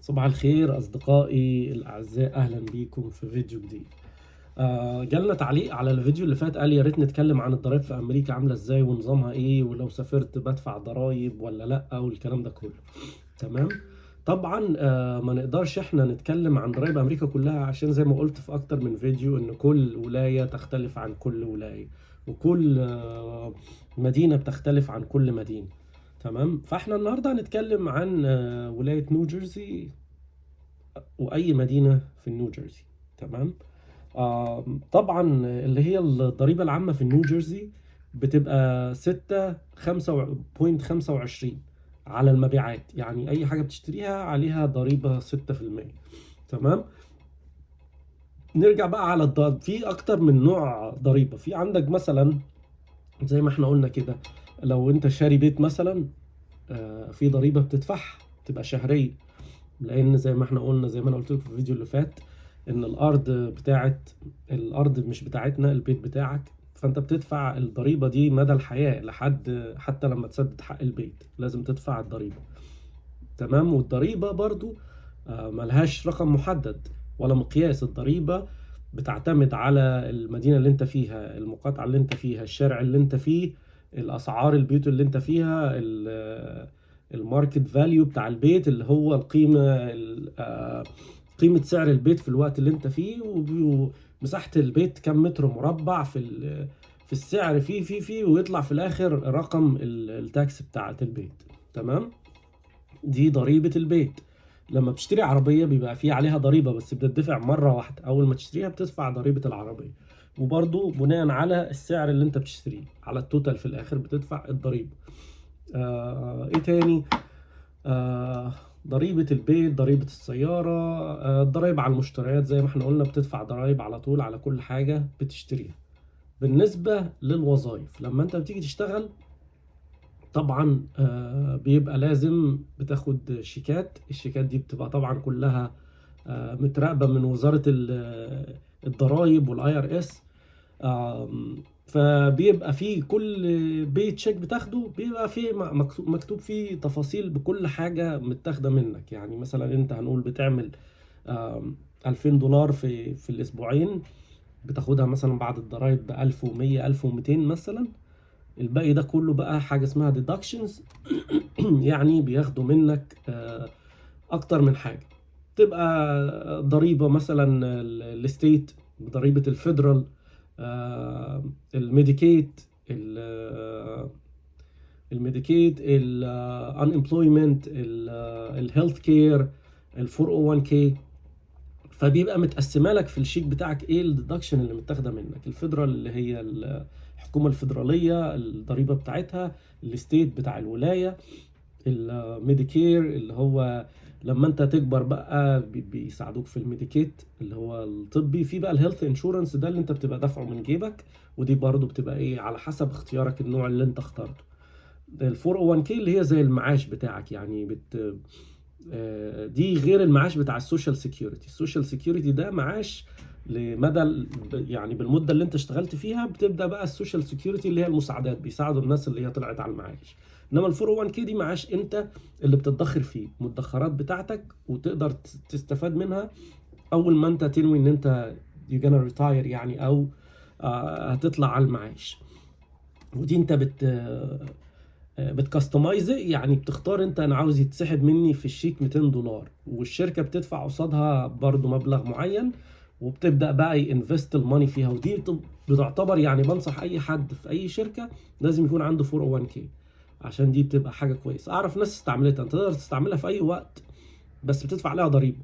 صباح الخير أصدقائي الأعزاء، أهلا بيكم في فيديو جديد. جالنا تعليق على الفيديو اللي فات، قال يا ريت نتكلم عن الضرايب في أمريكا عاملة إزاي ونظامها إيه، ولو سافرت بدفع ضرايب ولا لأ والكلام ده كله. تمام. طبعا ما نقدرش احنا نتكلم عن ضرايب أمريكا كلها، عشان زي ما قلت في أكتر من فيديو إن كل ولاية تختلف عن كل ولاية، وكل مدينة بتختلف عن كل مدينة. تمام. فاحنا النهارده هنتكلم عن ولاية نيوجيرسي واي مدينة في نيوجيرسي. تمام. طبعا اللي هي الضريبة العامة في نيوجيرسي بتبقى 6.25 على المبيعات، يعني اي حاجة بتشتريها عليها ضريبة 6%. تمام. نرجع بقى على الضرب، في اكتر من نوع ضريبة. في عندك مثلا زي ما احنا قلنا كده، لو انت شاري بيت مثلا، في ضريبة بتدفعها تبقى شهرية، لان زي ما احنا قلنا، زي ما انا قلت لكم في الفيديو اللي فات، ان الارض بتاعت الارض مش بتاعتنا، البيت بتاعك، فانت بتدفع الضريبة دي مدى الحياة، لحد حتى لما تسدد حق البيت لازم تدفع الضريبة. تمام. والضريبة برضو ملهاش رقم محدد ولا مقياس. الضريبة بتعتمد على المدينة اللي انت فيها، المقاطعة اللي انت فيها، الشارع اللي انت فيه، الأسعار البيوت اللي انت فيها، ال market value بتاع البيت اللي هو القيمة، قيمة سعر البيت في الوقت اللي انت فيه، ومساحة البيت كم متر مربع في السعر فيه فيه فيه ويطلع في الآخر رقم ال tax بتاعة البيت. تمام. دي ضريبة البيت. لما بتشتري عربية بيبقى فيه عليها ضريبة، بس بتدفع مرة واحدة، أول ما تشتريها بتدفع ضريبة العربية، وبرضو بناء على السعر اللي انت بتشتريه على ال total في الآخر بتدفع الضريبة. ايه تاني؟ ضريبة البيت، ضريبة السيارة، الضرايب على المشتريات زي ما احنا قلنا بتدفع ضرايب على طول على كل حاجة بتشتريها. بالنسبة للوظائف، لما انت بتيجي تشتغل طبعا بيبقى لازم بتاخد شيكات. الشيكات دي بتبقى طبعا كلها متراقبة من وزارة الضرايب وال IRS. فبيبقى فيه كل paycheck بتاخده بيبقى فيه مكتوب فيه تفاصيل بكل حاجة متاخدة منك. يعني مثلا انت هنقول بتعمل $2000 في الاسبوعين، بتاخدها مثلا بعد الضرايب بألف ومية، ألف ومتين مثلا. الباقي ده كله بقى حاجة اسمها deductions، يعني بياخدوا منك أكتر من حاجة. تبقى ضريبة مثلا ال state، ضريبة ال federal، الميديكيت، الميديكيت، ال unemployment، ال health care، ال 401k. فبيبقى متقسمه لك في الشيك بتاعك ايه ال deduction اللي متاخده منك. ال federal اللي هي الحكومة الفيدرالية الضريبة بتاعتها، ال state بتاع الولاية، الميديكير اللي هو لما انت تكبر بقى بيساعدوك في الميديكيت اللي هو الطبي. في بقى ال health insurance ده اللي انت بتبقى دافعه من جيبك، ودي برضو بتبقى ايه على حسب اختيارك النوع اللي انت اخترته. ال 401k اللي هي زي المعاش بتاعك، يعني بت آه، دي غير المعاش بتاع ال social security. ال social security ده معاش لمدى يعني بالمدة اللي انت اشتغلت فيها بتبدا بقى ال social security اللي هي المساعدات، بيساعدوا الناس اللي هي طلعت على المعاش. انما ال 401k دي معاش انت اللي بتدخر فيه مدخرات بتاعتك، وتقدر تستفاد منها اول ما انت تنوي ان انت you gonna retire يعني، او هتطلع على المعاش. ودي انت بت customize، يعني بتختار انت انا عاوز يتسحب مني في الشيك $200، والشركة بتدفع قصادها برضو مبلغ معين، وبتبدا بقى ي invest ال money فيها. ودي بتعتبر يعني بنصح اي حد في اي شركة لازم يكون عنده 401k، عشان دي بتبقى حاجة كويسة. اعرف ناس استعملتها، انت تقدر تستعملها في اي وقت بس بتدفع عليها ضريبة.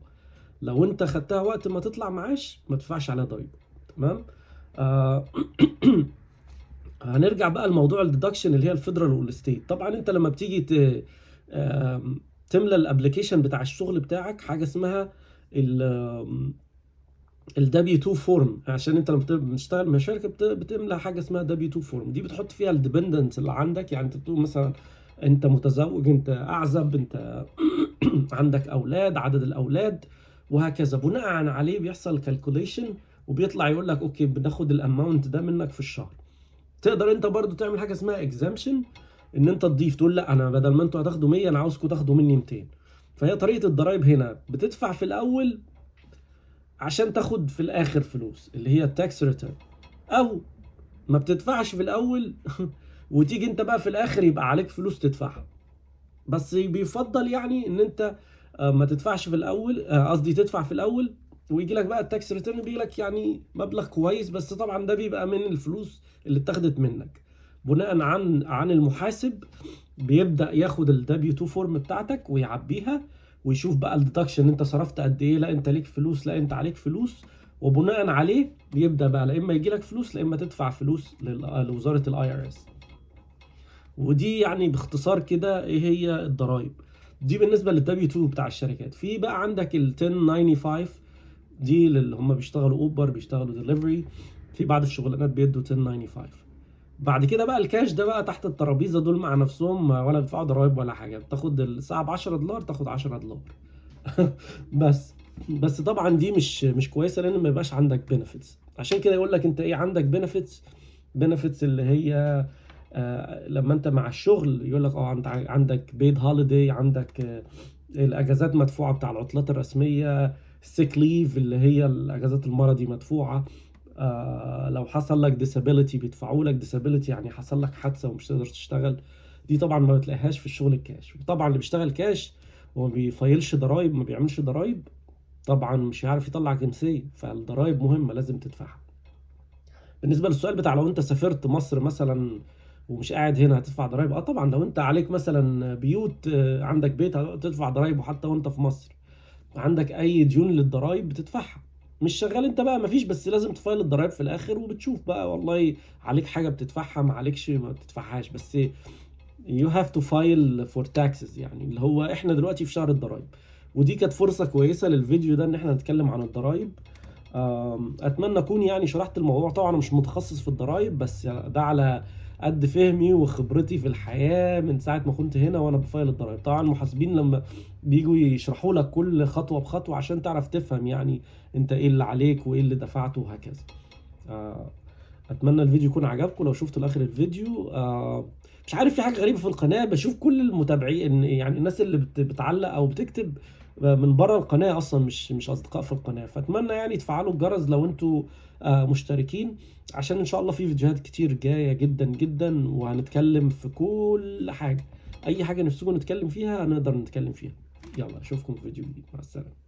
لو انت خدتها وقت ما تطلع معاش ما تدفعش عليها ضريبة. تمام. هنرجع بقى لموضوع ال deduction اللي هي ال federal وال state. طبعا انت لما بتيجي تملى ال application بتاع الشغل بتاعك، حاجة اسمها ال W-2 form، عشان انت لما بتشتغل مع شركة بتملى حاجة اسمها W-2 form. دي بتحط فيها ال dependents اللي عندك، يعني انت بتقول مثلا انت متزوج، انت اعزب، انت عندك اولاد، عدد الاولاد، وهكذا. بناء عليه بيحصل calculation وبيطلع يقول لك okay بناخد ال amount ده منك في الشهر. تقدر انت برضو تعمل حاجة اسمها exemption، ان انت تضيف تقول لا انا بدل ما انتوا هتاخدوا 100 انا عاوزكم تاخدوا مني 200. فهي طريقه الضرايب هنا بتدفع في الاول عشان تاخد في الاخر فلوس، اللي هي ال tax return، او ما بتدفعش في الاول وتيجي انت بقى في الاخر يبقى عليك فلوس تدفعها. بس بيفضل يعني ان انت ما تدفعش في الاول، قصدي تدفع في الاول ويجي لك بقى ال tax return، بيجي لك يعني مبلغ كويس، بس طبعا ده بيبقى من الفلوس اللي اتاخدت منك بناء عن المحاسب. بيبدا ياخد ال W-2 form بتاعتك ويعبيها ويشوف بقى ال deduction، انت صرفت قد ايه، لا انت ليك فلوس، لا انت عليك فلوس، وبناء عليه بيبدا بقى لا اما يجي لك فلوس لا اما تدفع فلوس لوزارة ال IRS. ودي يعني باختصار كده ايه هي الضرايب. دي بالنسبة لل W-2 بتاع الشركات. في بقى عندك ال 1095، دي اللي هم بيشتغلوا Uber، بيشتغلوا دليفري، في بعض الشغلانات بيدوا 1095. بعد كده بقى الكاش ده بقى تحت الترابيزه، دول مع نفسهم ولا بيدفعوا ضرايب ولا حاجه، بتاخد الساعة ب 10 دولار، تاخد 10 دولار بس طبعا دي مش كويسة لان ما يبقاش عندك benefits. عشان كده يقول لك انت ايه عندك benefits، benefits اللي هي لما انت مع الشغل يقول لك انت عندك paid holiday، عندك الاجازات مدفوعة بتاع العطلات الرسميه، ال sick leave اللي هي الاجازات المرضي مدفوعه، لو حصل لك disability بيدفعوا لك disability، يعني حصل لك حادثه ومش تقدر تشتغل. دي طبعا ما بتلاقيهاش في الشغل الكاش. وطبعا اللي بيشتغل كاش وما بي file ش ضرايب، ما بيعملش ضرايب، طبعا مش هيعرف يطلع جنسيه. فالضرايب مهمه، لازم تدفعها. بالنسبة للسؤال بتاع لو انت سافرت مصر مثلا ومش قاعد هنا هتدفع ضرايب، اه طبعا لو انت عليك مثلا بيوت، عندك بيت هتدفع ضرايب، وحتى وانت في مصر عندك اي ديون للضرايب بتدفعها. مش شغال انت بقى مفيش، بس لازم ت file الضرايب في الاخر، وبتشوف بقى والله عليك حاجة بتدفعها، ما عليكش ما بتدفعهاش، بس you have to file for taxes. يعني اللي هو احنا دلوقتي في شهر الضرايب، ودي كانت فرصة كويسة للفيديو ده ان احنا نتكلم عن الضرايب. اتمنى اكون يعني شرحت الموضوع. طبعا انا مش متخصص في الضرايب، بس ده على قد فهمي وخبرتي في الحياة من ساعة ما كنت هنا وانا ب file الضرايب. طبعا المحاسبين لما بيجوا يشرحوا لك كل خطوة بخطوة عشان تعرف تفهم يعني انت ايه اللي عليك وايه اللي دفعته وهكذا. اتمنى الفيديو يكون عجبكم لو شفتوا لاخر الفيديو. مش عارف في حاجة غريبة في القناة، بشوف كل المتابعين يعني الناس اللي بتعلق او بتكتب من بره القناة اصلا، مش اصدقاء في القناة. فاتمنى يعني تفعلوا الجرس لو انتوا مشتركين، عشان ان شاء الله في فيديوهات كتير جاية جدا جدا، وهنتكلم في كل حاجة، اي حاجة نفسكم نتكلم فيها هنقدر نتكلم فيها. يلا اشوفكم في فيديو جديد، مع السلامة.